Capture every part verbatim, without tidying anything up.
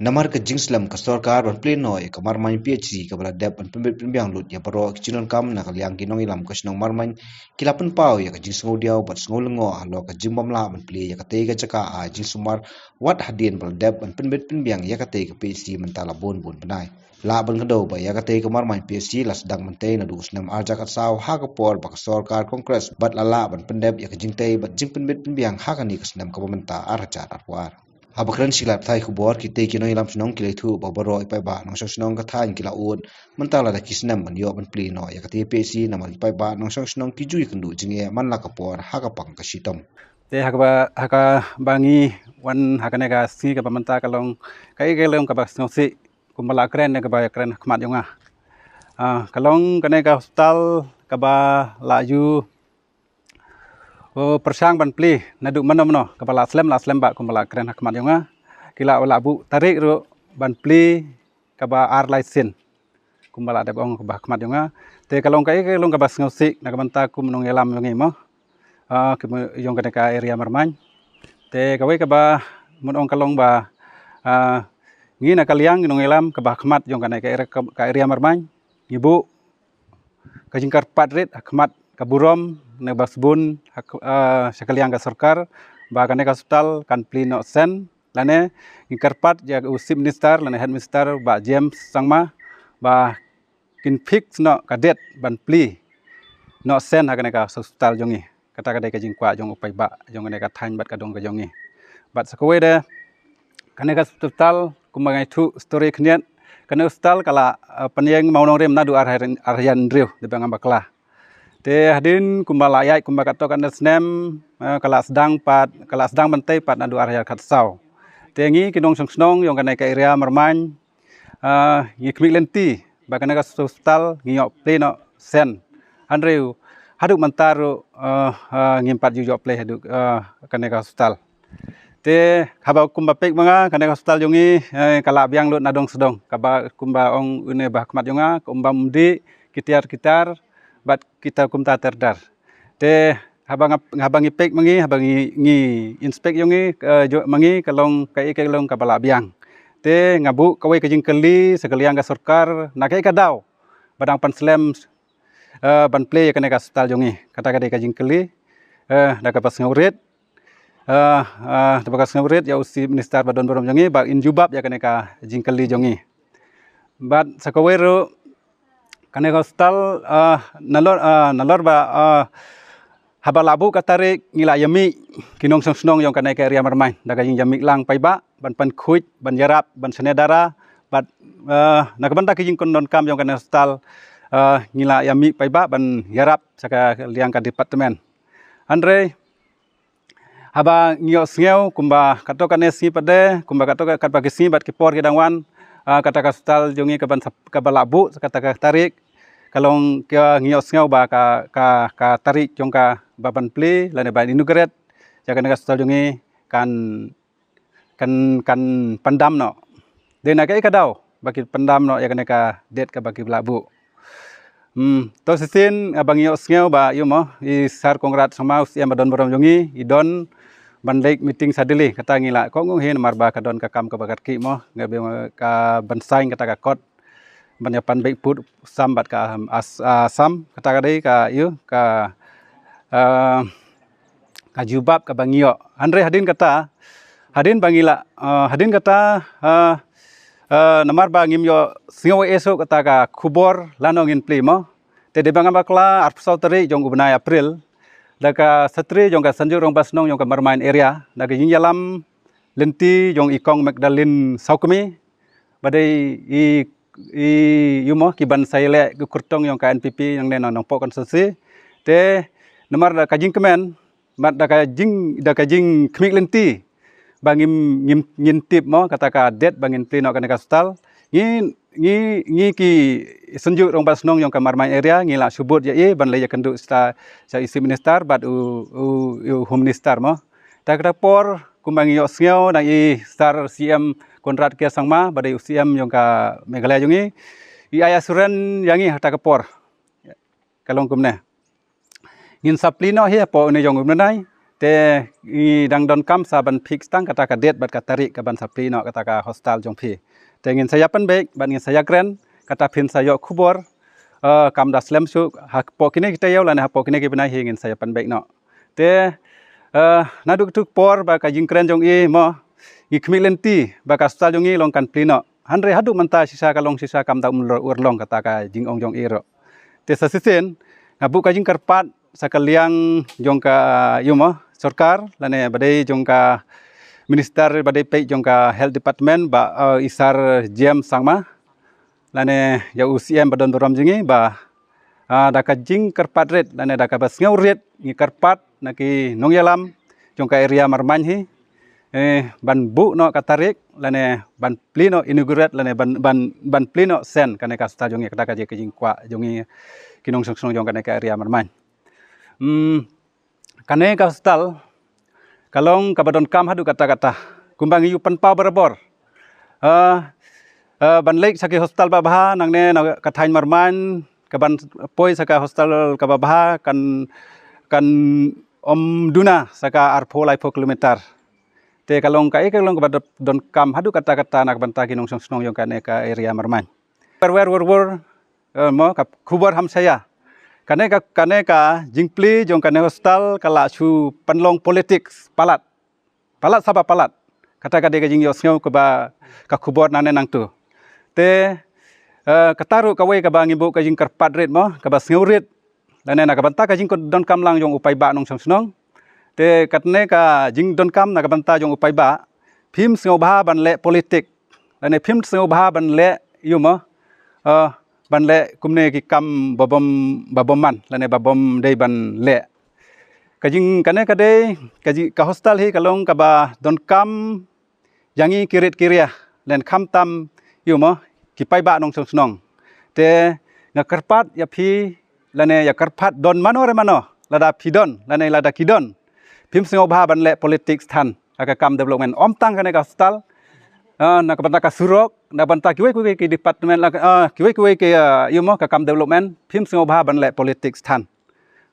Namar ka jingslem ka sorkar ban plie noh ïa ka Marmain P H C kaba la dep ban pynbit pynbiang lut ïa baroh ki jingdonkam, na ka liang ki nongïalam ka shnong Marmain ki la pynpaw ïa ka jingsngewdiaw bad sngewlyngngoh halor ka jingbym lah ban plie ïa katei ka jaka ai jingsumar wat hadien ba la dep ban pynbit pynbiang ïa katei ka P H C mynta la bun bun bnai. Lah ban kdew ba ïa katei ka Marmain P H C la sdang mynta naduh u snem ar hajar khatsaw ha ka por ba ka sorkar Congress bad la lah ban pyndep ïa ka jingtei bad jingpynbit pynbiang ha kane ka snem kaba mynta ar hajar arphew ar. Haba kren sha ki lad pathai khubor, kitei ki nongïalam shnong ki la ïathuh ba baroh i paidbah nongshong shnong ka thaiñ ki la ud mynta lada ki snem ban ïoh ban plie noh ïa katei P H C, namar i paidbah nongshong shnong ki ju ïakynduh jingeh man la ka por ha ka pang ka shitom. Te ha kaba, ha kaba ngi wan ha kane ka sngi kaba mynta ka long kaei ka long kaba sngewsih kumba la kren ne kaba kren ha khmat jong nga. Ah, ka long kane ka hospital kaba la ju, oh, pyrshang ban plie naduh mano mano, kaba la slem la slem bha kumba la kren ha khmat jong nga. Ki la, la buh tarik ruh ban plie kaba ar lai sien kumba la dep ong kaba ha khmat jong nga. Te ka long kaei ka long kaba sngewsih na ka bynta kum u nongïalam jong ngi mo. Ah, ki mo jong kane ka area Marmain. Te kawei kaba mut ong ka long ba, ah, ngi na ka liang ngi nongïalam kaba ha khmat jong kane ka area, ka area Marmain ngi buh ka jingkyrpad rit ha khmat ka burom ne ba sbun ha k-, ah, sha ka liang ka sorkar ba kane ka hospital kan plie noh sen, lane ngi kyrpad ïa u Chief Minister lane Head Minister Bah James Sangma ba kin fix noh ka date ban plie noh sen ha kane ka hospital jong ngi. Kata ka dei ka jingkwah jong u paidbah jong kane ka thaiñ bad ka dong ka jong ngi. Bad sa kawei de kane ka hospital kumba nga ïathuh story khyndiat, kane ka hospital ka la, eh, pynïeng mawnongrim naduh ar hajar, ar hajar hynriew, dei ba ngam bakla. Te hadien kumba la ïaid kumba katto katne snem, eh, ka la sdang pat, ka la sdang ban tei pat naduh ar hajar khatsaw. Te ngi ki nongshong shnong jong kane ka area Marmain, ah, ngi khmih lynti ba kane ka hospital ngi ïoh plie noh sen. Hynrei haduh mynta ruh, ah, ah, ngim pat ju ïoh plie haduh, ah, kane ka hospital. Te haba kumba peit ma nga kane ka hospital jong ngi, eh, ka la biang lut na dong sdong, kaba kumba ong une ba ha khmat jong nga, kumba ym dih ki tiar ki tar bad kita kumta ter ter. Te haba nga, haba ngi peit ma ngi, haba ngi, ngi inspect jong ngi, eh, jong ma ngi ka long kaei ka long kaba la biang. Te nga buh kawei ka jingkylli sha ka liang ka sorkar, na kaei ka daw ba dang pynslem, eh, ban plie ïa kane ka hospital jong ngi. Kata ka dei ka jingkylli, eh, da kaba sngewrit, eh, eh, da kaba sngewrit ïa u Chief Minister ba don burom jong ngi ba in jubab ïa kane ka jingkylli jong ngi. Bad sa kawei ruh kane ka hospital, ah, nalor, ah, nalor ba, ah, haba la buh ka tarik ngi la ïamih ki nongshong shnong jong kane ka area Marmain da ka jingïamih lang paidbah ban pynkhuid, ban ïarap, ban shane dara bad, ah, na ka bynta ki jingkyndonkam jong kane ka hospital, ah, ngi la ïamih paidbah ban ïarap sha ka liang ka department. Hynrei haba ngi ïohsngew kumba katto katne sngi pat de, kumba katto katba ki sngi bad ki por ki dang wan, ah, kata ka hospital jong ngi kaban sap-, kaba la buh kata ka tarik ka long ka ngi ïohsngew ba ka, ka, ka tarik jong ka ba ban plie lane ban inaugurate ïa kane ka hospital jong ngi kan, kan, kan pyndam noh. Dei na kaei ka daw ba ki pyndam noh ïa kane ka date kaba ki la buh. Hmm, to shisien, ah, ba ngi ïohsngew ba ïa mo i Sir Conrad Sangma, u C M ba don burom jong ngi, i don ban leit meeting sha Delhi, kata ngi la kohnguh hi namar ba ka don ka kam kaba kyrkieh mo, nga bym ka ban sign kata ka kot ban ïa pan beit pud sam bad ka, um, as-, ah, Assam, kata ka dei ka ïa ka, ah, ka jubab kaba ngi ïoh. Hynrei hadien kata, hadien ba ngi la, ah, hadien kata, ah, ah, namar ba ngim ïohsngew ei ei shuh kata ka khubor lano ngin plie mo. Te dei ba ngam bakla arphew saw tarik jong u bnai April, da ka Secretary jong ka Synjuk Rangbah Shnong jong ka Marmain area, da ka jingïalam lynti jong i Kong Magdalene Sawkmie, ba dei i, i, ïa mo, kiban sa ïaleh ki kyrtong jong ka N P P jong ne nongpoh constituency. Te namar da ka jingkmen bad da ka jing, da ka jingkhmih lynti ba ngim, ngim, ngin tip mo kata ka date ba ngin plie noh kane ka hospital. Ngi, ngi, ngi ki Synjuk Rangbah Shnong jong ka Marmain area ngi la shu bud ïa i ban leit ïakynduh sha, sha i Chief Minister bad u, u, u Home Minister mo. Ta kata por kumba ngi ïohsngew na i Sir C M Conrad K Sangma ba dei u C M jong ka Meghalaya jong ngi, i ai assurance ïa ngi ha ta ka por. Ka long kumne. Ngin sa plie noh hi hapoh une jong u bnai. Te ngi dang donkam sa ban fix tang kata ka date bad ka tarik ka ban sa plie noh kata ka hostel jong phi. Te ngin sa ïa pynbeit bad ngin sa ïakren, kata phin sa ïoh khubor, eh, kam da slem shuh, hapoh kine ki taïew lane hapoh kine ki bnai hi ngin sa ïa pynbeit noh. Te, eh, naduh kato ka por ba ka jingkren jong i mo, ngi khmih lynti ba ka hostel jong i long kan plie noh. Hynrei haduh mynta shisha ka long shisha, kam da um lor urlong kata ka jingong jong i ruh. Te sa shisien, nga buh ka jingkyrpad sa ka liang jong ka, ïa mo, sorkar, lane ba dei jong ka minister ba dei peit jong ka health department, Bah, eh, i Sir James Sangma, lane ïa u C M ba don burom jong ngi, ba, ah, da ka jingkyrpad rit lane da kaba sngew rit ngi kyrpad na ki nongïalam jong ka area Marmain hi, eh, ban buh noh ka tarik lane ban plie noh, inaugurate lane ban, ban, ban plie noh shen kane ka hostel jong ngi, kata ka jingkwah jong ngi ki nongshong shnong jong kane ka area Marmain. Hmm, kane ka hostel ka long kaba donkam haduh katta katta, kumba ngi ïohi pynpaw barabor. Eh, eh, ban leit sha ki hostel babha nangne na ka thaiñ Marmain, ka ban poi sha ka hostel kaba bha kan, kan ym duna sha ka arphew laiphew kilometer. Te ka long kaei, ka long kaba do-, donkam haduh katta katta na ka bynta ki nongshong shnong jong kane ka area Marmain. Wer wer wer wer, eh, mo, ka khubor hamsaïa. Kane ka, kane ka jingplie jong kane hostel ka la shu pynlong politics palat. Palat saba palat. Kata ka dei ka jingïohsngew kaba ka khubor nangne nangtu. Te, eh, kata ruh kawei kaba ngi buh ka jingkyrpad rit mo, kaba sngew rit. Lane na ka bynta ka jingdonkam lang jong u paidbah nongshong shnong. Te katne ka jingdonkam na ka bynta jong u paidbah, phim sngewbha ban leh politik. Lane phim sngewbha ban leh, ïa mo, eh, ban leh kumne ki kam ba bym, ba bymman, lane ba bym dei ban leh. Ka jing kane ka dei, ka jing, ka hostel hi ka long kaba donkam ïa ngi ki rit ki ria, lane khamtam, ïa mo, ki paidbah nongshong shnong. Te nga kyrpad ïa phi, lane ïa kyrpad don mano re mano, lada phi don, lane lada ki don, phim sngewbha ban leh politics than ha ka kam development. Ym tang kane ka hostel, ah, na ka bynta ka surok, na ka bynta kiwei kiwei ki department la, ah, kiwei kiwei ki, ah, ïa mo, ka kam development, phim sngewbha ban leh politics than.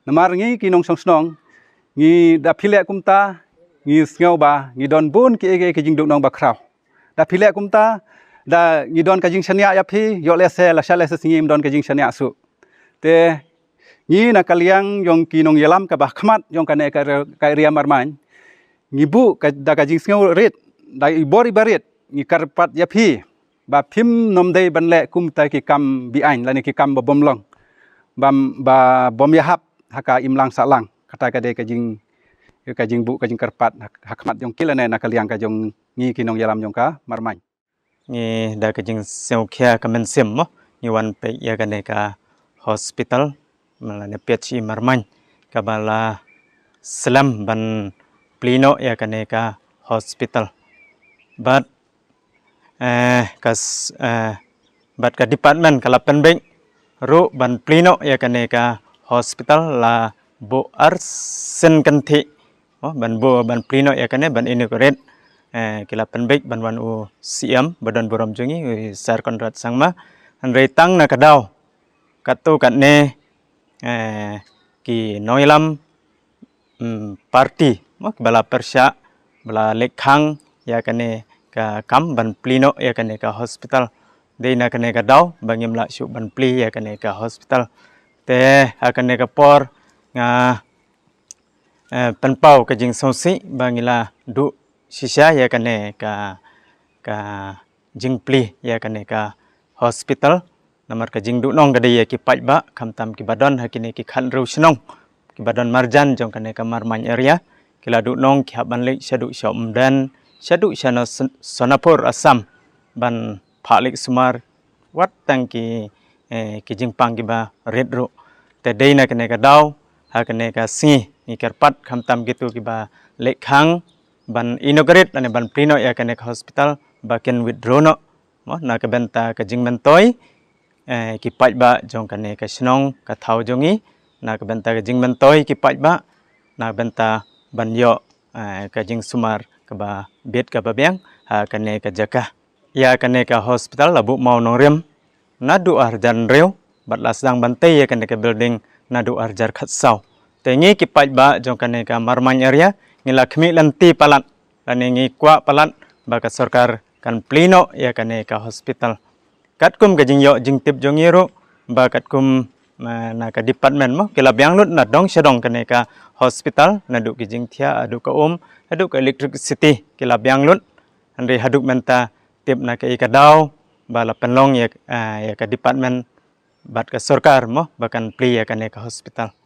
Namar ngi ki nongshong shnong, ngi da phi leh kumta, ngi sngew ba ngi don bun kiei kiei ki jingduk nong bakhraw. Da phi leh kumta, da ngi don ka jingshaniah ïa phi, ïoh lehse la sha lehse sngi ym don ka jingshaniah shuh. Te ngi na ka liang jong ki nongïalam kaba khmat jong kane ka, ka area Marmain, ngi buh ka, da ka jingsngew rit, da i bor i barit, ngi kyrpad ïa phi ba phim nym dei ban leh kumta ki kam be-aiñ lane ki kam ba bym long, ba, ba bym ïahap ha ka imlang sahlang. Kata ka dei ka jing, ka jingbuh ka jingkyrpad ha, ha khmat jong ki lane na ka liang ka jong ngi ki nongïalam jong ka Marmain. Ngi da ka jingsngewkhia ka mynsiem mo, ngi wan peit ïa kane ka hospital, lane P H E Marmain, kaba la slem ban plie noh ïa kane ka hospital. Bad, eh, ka s-, eh, bad ka department ka la pynbeit ruh ban plie noh ïa kane ka hospital la buh arsien kynthih. Oh, ban buh, ban plie noh ïa kane, ban inaugurate. Eh, ki la pynbeit ban wan u C M ba don burom jong ngi, u Sir Conrad Sangma. Hynrei tang na ka daw katto katne, eh, ki nongïalam, mm, party mo, ba la pyrshah, ba la leit khang ïa kane ka kam ban plie noh ïa kane ka hospital. Dei na kane ka daw ba ngim lah shuh ban plie ïa kane ka hospital. Te ha kane ka por nga, eh, pynpaw ka jingsngewsih ba ngi la duh shisha ïa kane ka, ka jingplie ïa kane ka hospital. Namar ka jingduhnong ka dei ïa ki paidbah, khamtam kiba don ha kine ki khathynriew shnong, kiba don marjan jong kane ka Marmain area. Ki la duhnong ki hap ban leit shaduh sha Umden, shaduh sha na Son-, Sonapur Assam, ban phah leit sumar, wat tang ki, eh, ki jingpang kiba rit ruh. Te dei na kane ka daw, ha kane ka sngi, ngi kyrpad khamtam kito kiba leit khang ban inaugurate lane ban plie noh ïa kane ka hospital ba kin withdraw noh. Mo, na ka bynta ka jingmyntoi, eh, ki paidbah jong kane ka shnong ka thaw jong ngi, na ka bynta ka jingmyntoi ki paidbah, na ka bynta ban ïoh, eh, ka jingsumar kaba bit kaba biang ha kane ka jaka. Ïa kane ka hospital la buh mawnongrim naduh arhajar hynriew, bad la sdang ban tei ïa kane ka building naduh arhajar khatsaw. Te ngi ki paidbah jong kane ka Marmain area ngi la khmih lynti palat, lane ngi kwah palat ba ka sorkar kan plie noh ïa kane ka hospital. Katkum ka jingïoh jingtip jong ngi ruh ba katkum, eh, na ka department mo, ki la biang lut na dong sha dong kane ka hospital, naduh ki jingthiah haduh ka um haduh ka electricity ki la biang lut. Hynrei haduh mynta tip na kaei ka daw ba la pynlong ïa, eh, ïa ka department bad ka sorkar mo ba kan plie ïa kane ka hospital.